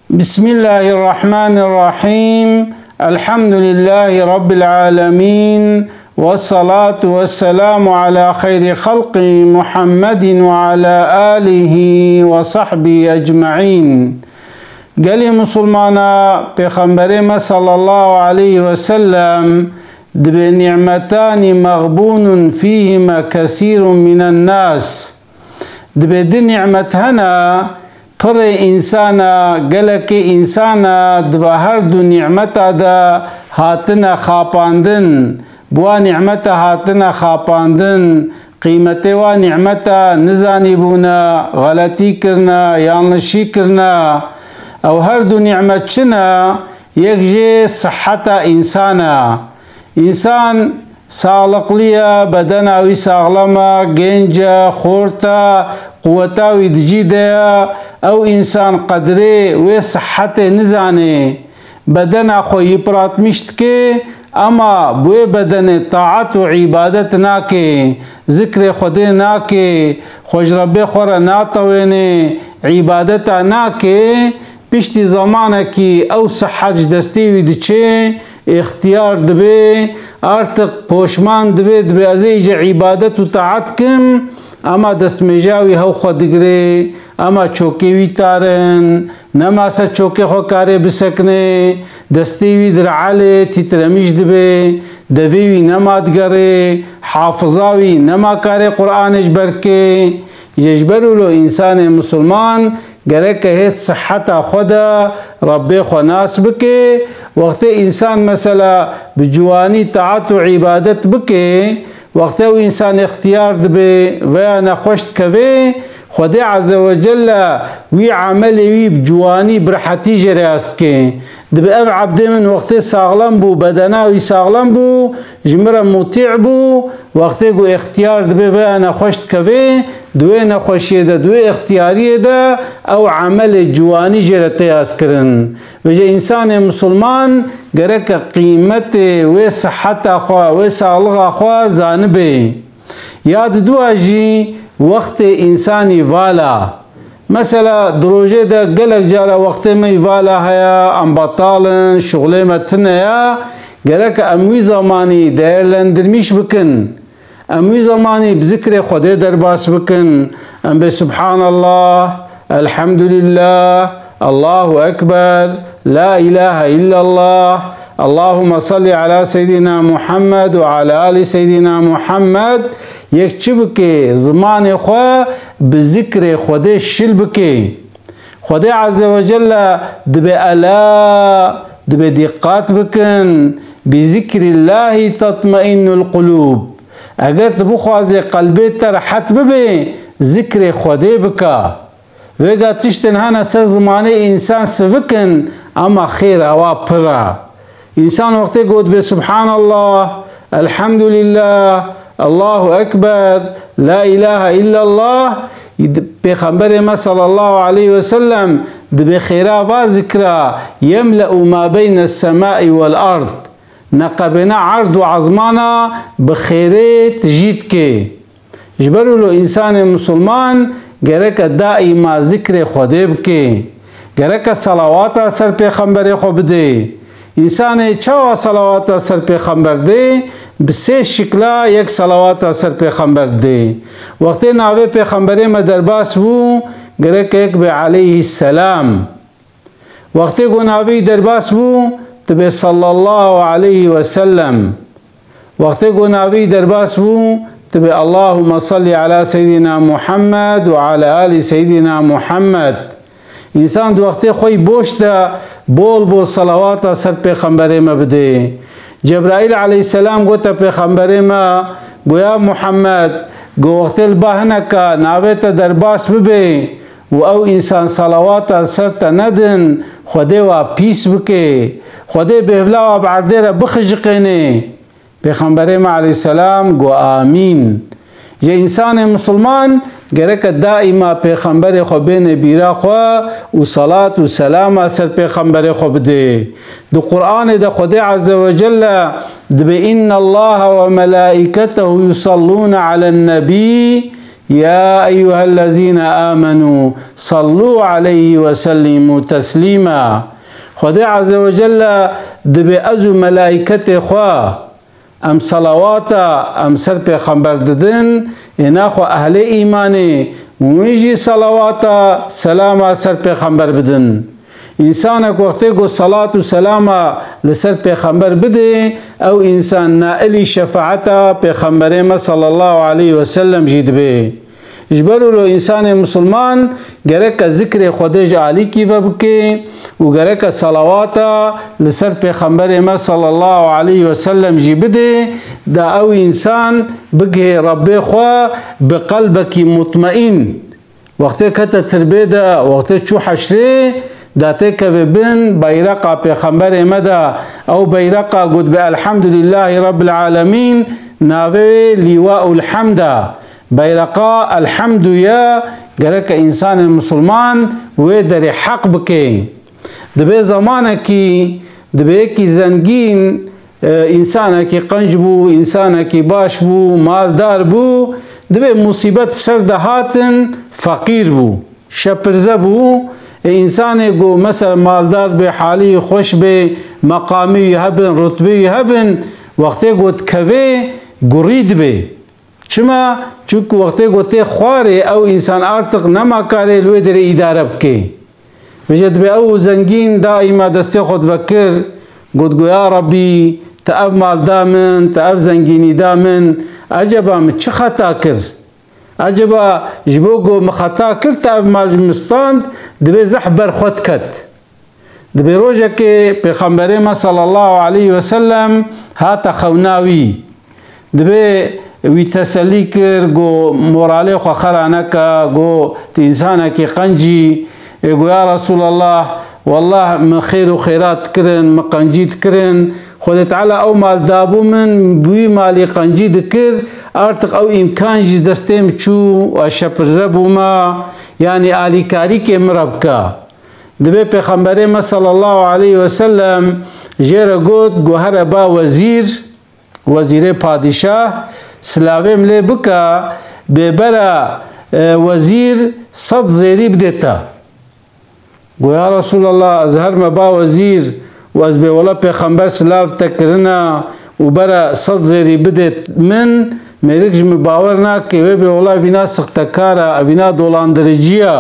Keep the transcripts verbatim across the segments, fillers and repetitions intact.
بسم الله الرحمن الرحيم. الحمد لله رب العالمين. والصلاة والسلام على خير خلقه محمد وعلى آله وصحبه أجمعين. Gelê Musulmana, Pêxemberê me sallallahu aleyhi ve sellem dibê: "Ni'metani mexbunun fîhime kesîrun minen nas." Dibê di ni'met hene, pirê însana, gelekê însana di va her du ni'meta de hatine xapandin, bi wa ni'meta hatine xapandin, qîmetê wa ni'meta nizanîbûne, xeletî kirine, yanlişî kirine. Ew her du ni'met çi ne? Yek jê siheta însana. Însan saxliqlî ye, bedena wî saxlem e, gênc e, xort e, quweta wî di cî de ye. Ew însan qedrê wê sihetê nizanê. Bedena xwe yî piratmîş dike, ema bi wê bedenê taet û îbadet nake, zikrê Xwedê nake, xwe ji Rebbê xwe re natewêne, îbadeta nake. Piştî zemanekî ew sihet ji destê wî diçe, îxtiyar dibe, artık poşman dibe, dibe ez ê îce îbadet û taet kim, ema destmêja wî hew xwe digire, ema çokê wî tar in, nema ser çokê xwe kare bisekine, destê wî direlê, tîtremîş dibe, devê wî nema digere, hafiza wî nema kare Qur'anê ji ber ke. Ji, ji ber wilo însanê misilman gereke hêt siheta xwe de Rebbê xwe nas bike. Wextê însan mesela bi ciwanî taet û îbadet bike, wextê ew însan îxtiyar dibe veya nexweş dikeve, Xwedê Azze ve Celle wî emelê wî bi ciwanî, bi rehetî jê re yaz dike. Dibe ev ebdê min wextê saxlem bû, bedena wî saxlem bû, ji min re mutî bû, wextê ku îxtiyar dibe veya nexweş dikeve, di wê nexweşiyê de, di wê îxtiyariyê de ew emelê ciwanî jê re tê yazkirin. Vêce însanê misilman gereke qîmetê wê siheta xwe, wê saxlixa xwe zanibe. Ya diduwa jî wextê însanî vala. Mesela di rojê de gelek cara wextê me yî vala heye, em betal in, şuxulê me tune ye, gereke em wî zemanî değerlendirmîş bikin. Em wî zemanî bi zikrê Xwedê derbas bikin. Em bê Subhanallah, Elhamdülillah, Allahu Ekber, La ilahe illallah, Allahümme salli ala seyyidina Muhammed ve ala ali seyyidina Muhammed. Yek çi bike, zimanê xwe bi zikrê Xwedê şil bike. Xwedê Azze ve Celle dibe ela, dibe dîqat bikin, bi zikrillahi tatmainnul qulub. Eger tu bixwazê qelbê te rehet bibe, zikrê Xwedê bike. Vêga tiştên hene ser zimanê însan sivik in, ema xêra wa pir e. Însan wextê got bê Subhanallah, Elhamdülillah, Allahu Ekber, La ilahe illallah, Pêxemberê me sallallahu aleyhi ve sellem dibe xêra va zikra, yemle'u ma beyne semai vel ard. Neqebêne erd û ezmana bi xêrê tijî dike. Ji ber wilo însanê misilman gereke daîma zikrê Xwedê bike. Gereke selawata ser pêxemberê xwe bide. Însanê çawa selawata ser pêxember dê? Bi sê şikla yek selawata ser pêxember dê. Wextê navê pêxemberê me derbas bû, gereke yek bê aleyhî selam. Wextê ku navê wî derbas bû, tu bê sallallahu aleyhi ve sellem. Wextê ku navê wî derbas bû, tu bê Allahümme salli ala seyyidina Muhammed ve ala ali seyyidina Muhammed. Însan di wextê xwe yî boş de bol bol selawata ser pêxemberê me bidê. Cebraîl aleyhisselam gote pêxemberê me, goya Muhammed, go wextê li ba hineka navê te derbas bibe, û ew însan selawata ser te nedin, Xwedê wa pîs bike. Xwedê bêhvila wa bi erdê re bixijiqêne. Pêxemberê me aleyhisselam got, "Amîn." Ji însanê misilman gereke daîma pêxemberê xwe bêne bîra xwe û salat û selama ser pêxemberê xwe bide. Di Qur'anê de Xwedê Azze ve Celle dibe, "Inna Allaha ve melaiketehu yusallûne alen nebî." Ya eyyuhellezîne âmenû sallû aleyhi ve sellîmû teslîmâ. Xwedê Azze ve Celle dibê ez û melaîketê xwe em selawata em ser pêxember didin, ê naxwe ehlê îmanê wî jî selawata selama ser pêxember bidin. Însanek wextê ku selat û selama li ser pêxember bidê, ew însan nailî şefaeta pêxemberê me sallallahu aleyhi ve sellem jî dibê. Ji ber wilo însanê misilman gereke zikrê Xwedê ji alîkî ve bike û gereke selawata li ser pêxemberê me sallallahu aleyhi ve sellem jî bidê, da ew însan bigihê Rebbê xwe bi qelbekî mutmeîn. Wextê kete tirbê de, wextê çû heşrê, da têkeve bin beyreqa pêxemberê me de. Ew beyreqa got bi Elhamdulillahî Rabbil Alemîn, navê wê Lîwaul Hemd e. Beyreqa Elhamdû ye, gereke însanê misilman wê derê heq bike. Dibê zemanekî, dibê yekî zengîn, e, însanekî qenc bû, însanekî baş bû, maldar bû, dibê musîbet bi ser de hatin, feqîr bû, şepirze bû. E, însanê ku mesela maldar bê, halî xweş bê, meqamî wî hebin, rutbê wî hebin, wextê ku dikevê, gurî dibê. Çima? Çunku wextê ku tê xwarê, ew însan artıq nema karê li wê derê îdare bike. Vêje dibê ew zengîn daîma destê xwe divekir, got, go ya Rabbî, te ev mal da min, te ev zengînî da min, eceba min çi xeta kir? Eceba ji bo ku min xeta kir, te ev mal ji min stand, dibê zehf ber xwe diket. Dibê rojekê Pêxemberê me sallallahu aleyhi ve sellem hate xewna wî. Dibê wî tesellî kir, got, moralê xwe xera neke, got, tu însanekî qencî. Ê, got, ya Resulallah, wallah min xêr û xêrat dikirin, min qencî dikirin. Xwedê Teala ew mal dabû min, bi wî malî qencî dikir, artıq ew îmkan jî destê min çû, ez şepirze bûme, yanî alîkarîkê min re bike. Dibê Pêxemberê me sallallahu aleyhi ve sellem jê re got, got, here ba wezîr, wezîrê padîşah, silavê min lê bike, bêbera, e, wezîr sed zêrî bidê te. Got, ya Resulallah, ez herme ba wezîr û ez bê wela Pêxember silav te kirine û bere sed zêrî bidê min, mêrik ji min bawer nake, wê bê wela evîna sixtekar e, evîna dolandiricî ye.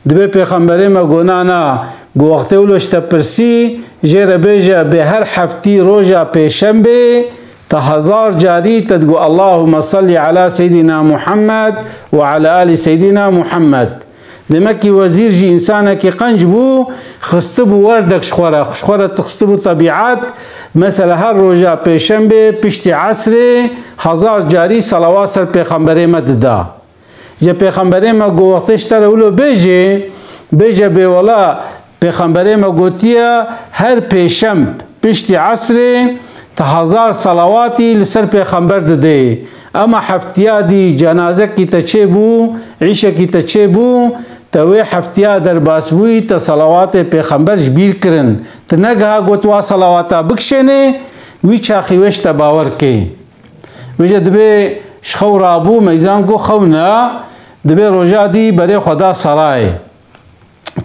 Dibê Pêxemberê me got, na, na, got, wextê wilo ji te pirsî, jê re bêje, bê her heftî roja pêşembê, te hezar carî te digot, Allahümme salli ala Seyyidina Muhammed ve ala ali Seyyidina Muhammed. Demekî wezîr jî însanekî qenc bû, xistibû werdek ji xwe re, ji xwe re xistibû tebîet, mesela her roja pêşembê piştî esrê hezar carî selawat ser Pêxemberê me dida. Ji Pêxemberê me got, wextê ji te re wilo bêjê, bêje bê wela Pêxemberê me gotiye, her pêşemb piştî esrê te hezar selawatî li ser Pêxember didê. Ema heftiya dî cenazekî te çêbû, îşekî te çêbû, te wê heftiya derbas bûyî, te selawatê Pêxember ji bîr kirin. Tu negiha got wa selawata bikişênê, wî çaxî wê ji te bawer kê. Vêje dibê ji xew rabû, meyzan got xew ne, dibê roja dî berê xwe da serayê.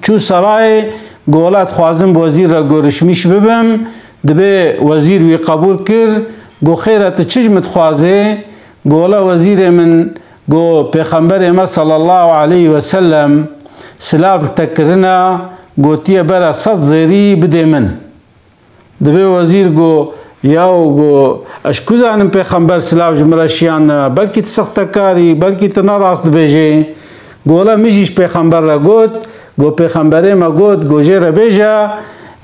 Çû serayê, got, wela dixwazim bi wezîr re gorişmîş bibim, dibê wezîr wî qebûl kir, got, xêr e, tu çi ji min dixwazê? Got, wela wezîrê min, got, Pêxemberê me sallallahu aleyhi ve sellem silav li te kirine, gotiye bere sed zêrî bidê min. Dibê wezîr got, yaw, got, ez ji ku zanim Pêxember silav ji min re şiyane, belkî tu sextekarî, belkî tu ne rast dibêjê. Got, wela min jî ji Pêxember re got, got, Pêxemberê me got, got, jê re bêje,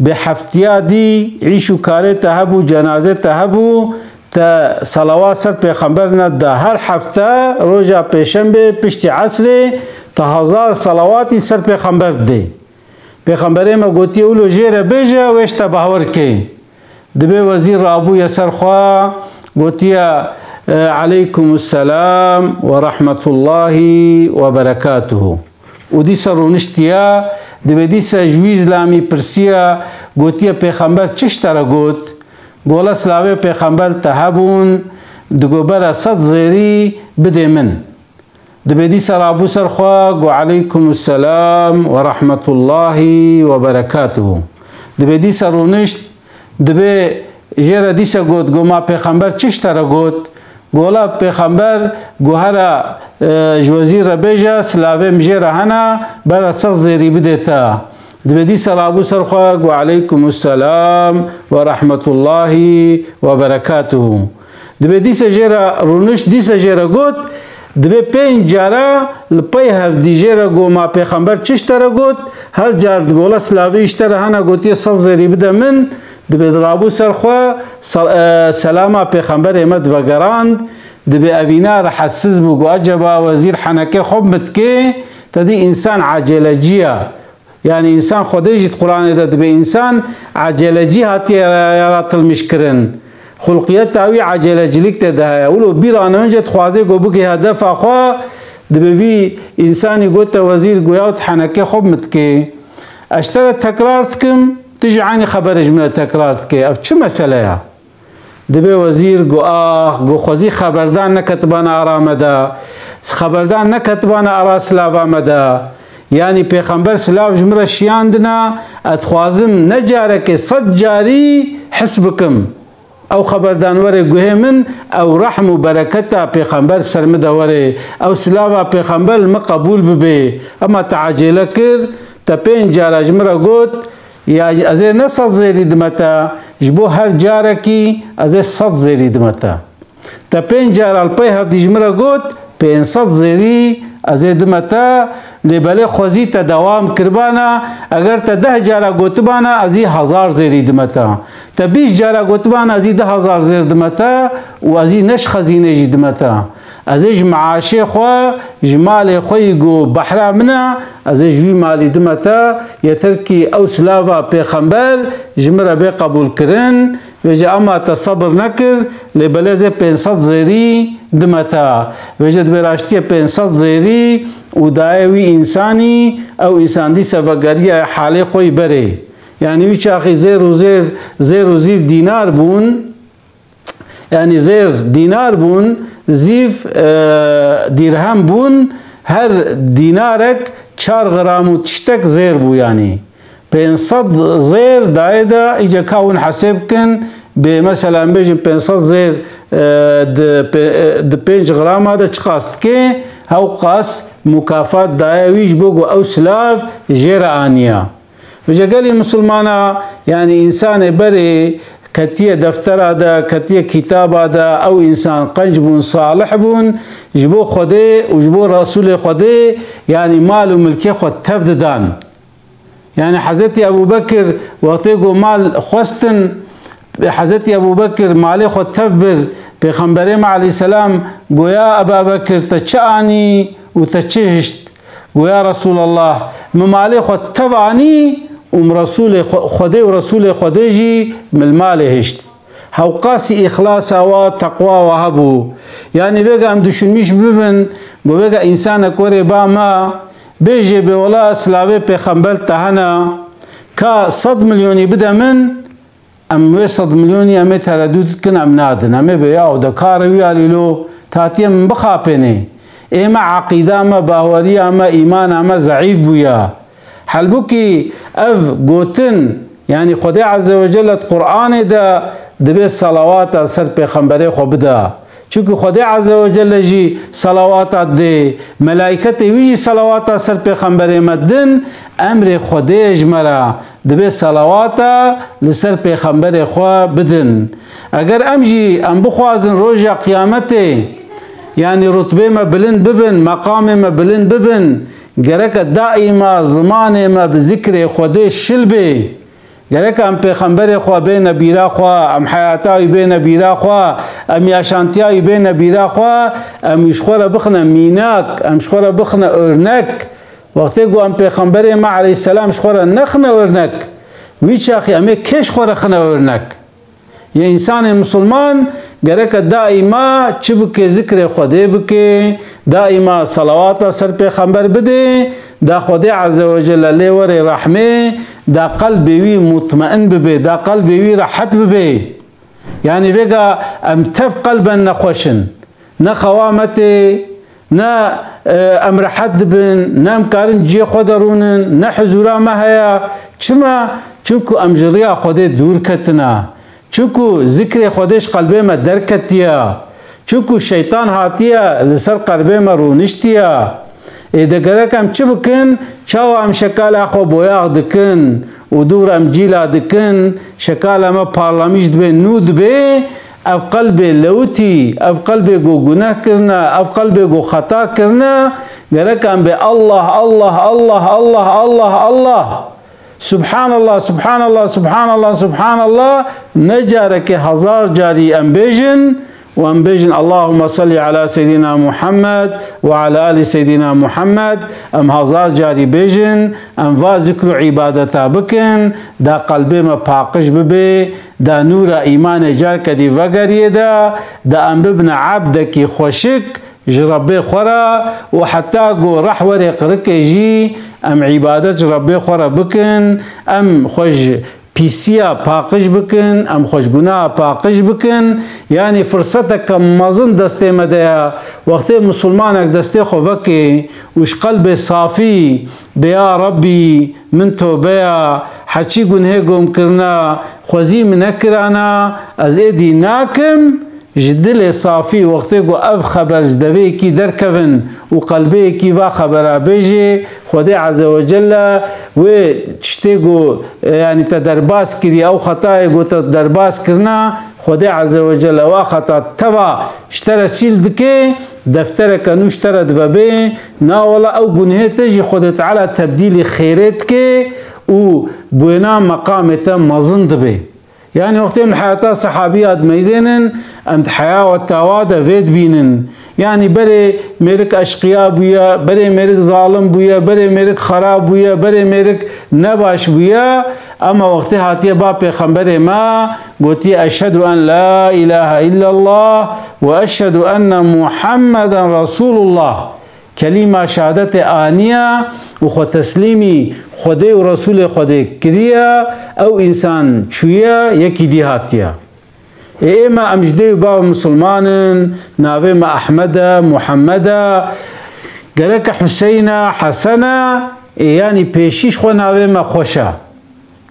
bê heftiya dî îş û karê te hebû, cenazê te hebû, te selawat ser Pêxember nedida. Her hefte roja pêşembê piştî esrê te hezar selawatî ser Pêxember didê. Pêxemberê me gotiye, wilo jê re bêje, wê ji te bawer kê. Dibê wezîr rabûye ser xwe, gotiye, e, Eleykumus selam ve rahmetullahi ve berekatuhu. Û dîsa rûniştiye, dibê dîsa ji wî zilamî pirsiye, gotiye, Pêxember çi ji te re got? Got, wela silavê Pêxember te hebûn, digot bere sed zêrî bidê min. Dibê dîsa rabû ser xwe, got, "Aleykum selam ve rahmetullahi ve berekatuhu." Dibê dîsa rûnişt, dibê jê re dîsa got, got, "Ma pêxember çi ji te re got?" Got, "Wela pêxember got, hera, e, ji wezîr re bêje, silavê min jê re hene, bera sed zêrî bidê te." Dibê dîsa rabû ser xwe, got, "Aleykum selam ve rahmetullahi ve berekatuhu." Dibê dîsa jê re rûnişt, dîsa jê re got, dibê pênc cara li pey hevdî jê re got, "Ma pêxember çi ji te re got?" Her car digot, "Wela silavê ji te re hene, gotiye sed zêrî bide min." Dibê dirabû ser xwe, sel-, e, selama pêxemberê me divegerand. Dibê evîna rehetsiz bû, got, "Eceba wezîr henekê xwe bi min dikê?" Te dî însan ecelecî ye. Yanî însan Xwedê jî di Quranê de dibê însan ecelecî hatiye yara-, yaratılmış kirin. Xulqiyeta wî ecelecîlik tê de heye. Wilo bîra ne önce dixwaze ku bigê hedefa xwe, dibê vî însanî gote wezîr, goya tu henekê xwe bi min dikê. Ez ji te re tekrar dikim, tu jî eynî xeberê ji min re tekrar dikê. Ev çi mesele ye? Dibê wezîr got, "Ax, got, xwezî xeberdan neketibana ara me de. Xeberdan neketibana ara silava me de. Yanî pêxember silav ji min re şiyandina, ez dixwazim ne carekê, sed carî his bikim. Ew xeberdan were guhê min, ew rehm û bereketa pêxember bi ser min de were, ew silava pêxember li min qebûl bibe. Ema te ecêle kir, te pênc cara ji min re got, ya ez ê ne sed zêrî dime te, ji bo her carekî ez ê sed zêrî dime te." Te pênc cara li pey hevdî ji min re got, "Pênc sed zêrî ez ê dime te, lê belê xwezî te dewam kiribana, eger te deh cara gotibana, ez î hezar zêrî dime te. Te bîst cara gotibana, ez î du hezar zêr dime te û ez î ne ji xezînê jî dime te. Ez ê ji meaşê xwe, ji malê xwe yî ku behra min e, ez ê ji wî malî dime te, yeter kî ew silava pêxember ji min re bê qebûlkirin." Vêce ema te sebir nekir, lê belê ez ê pênc sed zêrî dime te. Vêce dibê raştiyê pênc sed zêrî û daye wî însanî, ew însan dîsa vegeriya halê xwe yî berê. Yanî wî çaxî zêr û zêr, zêr û zîv dînar bûn. Yanî zêr dînar bûn, zîv, e, dîrhem bûn, her dînarek çar gram û tiştek zêr bû yanî. Pênc sed zêr dayê de, îca ka hûn hesê bikin, bê mesela em bêjin pênc sed zêr, e, di pê-, e, di pênc grama de çiqas dike, hewqas mukafat daye wî ji bo ku ew silav jê re aniya. Vêce gelî misilmana, yanî însanê berê ketiye deftera de, ketiye kitaba de, ew însan qenc bûn, salih bûn, ji bo Xwedê û ji bo Resûlê Xwedê, yanî mal û milkê xwe tev didan. Yanî Hezretî Ebû Bekir wextê ku mal xwestin, Hezretî Ebû Bekir malê xwe tev bir, Pêxemberê me aleyhisselam goya, "Eba Bekir, te çi anî û te çi hişt?" Goya, "Resûlallah, min malê xwe tev anî û min Resûlê Xwe-, Xwedê û Resûlê Xwedê jî min li malê hişt." Hewqasî îxlasa wa, teqwa wa hebû. Yanî vêga em düşünmîş bibin, got vêga însanek werê ba me, bêjê bê wela silavê pêxember te hene, ka sed milyonî bide min, em wê sed milyonî em ê teredût dikin, em nadin. Em ê bê yaw de karê wî alî lo, tatiye min bixapênê. Ê me eqîda me, baweriya me, îmana me zeîf bûya. Halbûkî ev gotin, yanî Xwedê Azze ve Celle di Qur'anê de dibê salawata ser pêxemberê xwe bida. Çunku Xwedê Azze ve Celle jî salawata didê, melaîketê wî jî salawata ser pêxemberê me didin, emrê Xwedê ye ji me re, dibê salawata li ser pêxemberê xwe bidin. Eger em jî em bixwazin roja qiyametê, yanî rutbê me bilind bibin, meqamê me bilind bibin, gereke daîma zimanê me bi zikrê Xwedê şil bê. Gereke em pêxemberê xwe bêne bîra xwe, em heyata wî bêne bîra xwe, em yaşantiya wî bêne bîra xwe, em wî ji xwe re bixine mînak, em ji xwe re bixine örnek. Wextê ku em pêxemberê me aleyhisselam ji xwe re nexine örnek, wî çaxî em ê kê ji xwe re xine örnek? Yê însanê misilman gereke daîma çi bike, zikrê Xwedê bike, daîma salawata ser pêxember bide, da Xwedê Azze ve Celle lê were rehmê, da qelbê wî mutmein bibe, da qelbê wî rehet bibe. Yanî vêga em tev qelben nexweş in. Ne xewa me tê, ne, e, em rehet dibin, ne em karin cihê xwe de rûnin, ne huzûra me heye. Çima? Çimku em ji riya Xwedê dûr ketine. Çimku zikrê Xwedê ji qelbê me derketiye. Çimku şeytan hatiye li ser qelbê me rûniştiye. Ê de gerek em çi bikin? Çawa em şekala xwe boyax dikin û dûr em cîla dikin, şekala me parlamîş dibe, nû dibe, ev qelbê lewitî, ev qelbê ku guneh kirine, ev qelbê ku xeta kirine, gerek em bê Allah, Allah, Allah, Allah, Allah, Allah. Subhanallah, subhanallah, subhanallah, subhanallah, ne carekê, hezar carî em bêjin û em bêjin, Allahümme salli ala Seyyidina Muhammed ve ala ali Seyyidina Muhammed. Em hezar carî bêjin, em va zikr û îbadeta bikin, da qelbê me paqij bibe, da nûra îmanê carke dî vegeriyê de, da em bibine ebdekî xweşik, ji Rebbê xwe re û heta ku reh were qirikê jî em îbadet ji Rebbê xwe re bikin, em xwe ji pîsiya paqij bikin, em xwe ji gunaha paqij bikin. Yanî firseteke mezin destê me de ye. Wextê misilmanek destê xwe veke û ji qelbê safî bê, ya Rebbî, min tobeya, heçî gunhê gom kirina, xwezî min nekirana, ez êdî nakim. Ji dilê safî wextê ku ev xeber ji deveyekî derkevin û qelbeyekî va xebera bêjê, Xwedê Azze ve Celle wê tiştê ku, e, yanî te derbas kiriye, ew xetayê ku te derbas kirina, Xwedê Azze ve Celle wa xeta teva ji te re sîl dike, deftereke nû ji te re divebê, na wela ew gunhê te jî Xwedê Teala tebdîlî xêrê dike û bi wêna meqamê te mezin dibe. Yanî wextê em li heyata sehabî ya dimeyzênin, em di heya we tawa de vê dibînin. Yanî berê mêrik eşqiya bûye, berê mêrik zalim bûye, berê mêrik xerab bûye, berê mêrik nebaş bûye. Ema wextê hatiye ba pêxemberê me, gotiye, "Eşhedü en la ilahe illallah ve eşhedü enne Muhammeden Resulullah." Kelîma şehadetê aniye û xwe teslîmî Xwedê û Resûlê Xwedê kiriye, ew însan çûye, yekî dî hatiye. Ê ême em ji dê û bav misilman in, navê me Ehmed e, Muhammed e. Gereke Huseyne, Hesene, ê yanî pêşî ji xwe navê me xweş e.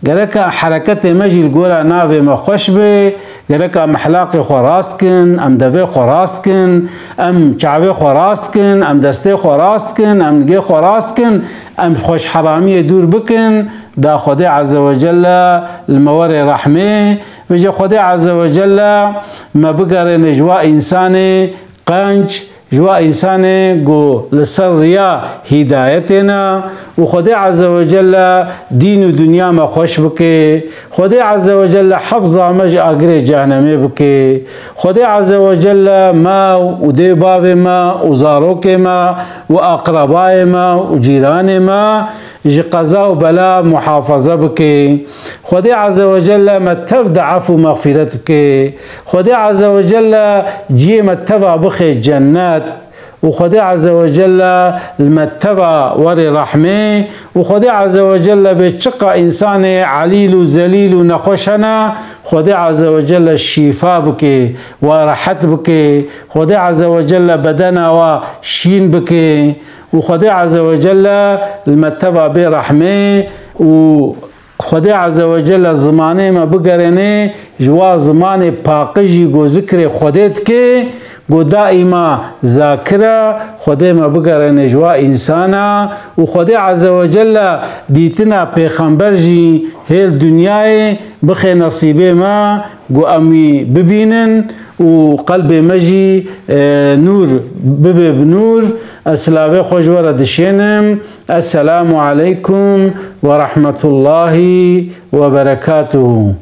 Gereka hereketê me jî li gora navê me xweş be, gereka em ehlaqê xwe rast kin, em devê xwe rast kin, em çavê xwe rast kin, em destê xwe rast kin, em nigê xwe rast kin, em xweş heramiyê dûr bikin, da Xwedê Azze ve Celle li me were rehmê, vêce Xwedê Azze ve Celle me bigerêne ji wa însanê qenc, ji wa însanê ku li ser riya hîdayetê ne û Xwedê Azze ve Celle dîn û dinya me xweş bike. Xwedê Azze ve Celle hefza me ji agirê cehnemê bike. Xwedê Azze ve Celle me û dê bavê me û zarokê me û aqrebayê me û cîranê me ji qeza û bela muhafaza bike. Xwedê Azze ve Celle me tev de efû mexfîret bike. Xwedê Azze ve Celle ciyê me teva bixe cennet. Û Xwedê Azze ve Celle li me teva were rehmê. Û Xwedê Azze ve Celle bê çiqa însanê elîl û zelîl û nexweş hene, Xwedê Azze ve Celle şîfa bike, wa rehet bike. Xwedê Azze ve Celle bedena wa şîn bike. Û Xwedê Azze ve Celle li me teva bê rehmê û Xwedê Azze ve Celle zimanê me bigerêne ji wa zimanê paqijî ku zikrê Xwedê dike, ku daîma zakir e, Xwedê me bigerêne ji wa însan e û Xwedê Azze ve Celle dîtina pêxember jî hêl dinyayê bixe nesîbê me, ku em wî bibînin û qelbê me jî, e, nûr bibe bi nûr. Ez silavê xwe ji we re dişênim. Esselamu aleykum ve rahmetullahi ve berekatuhu.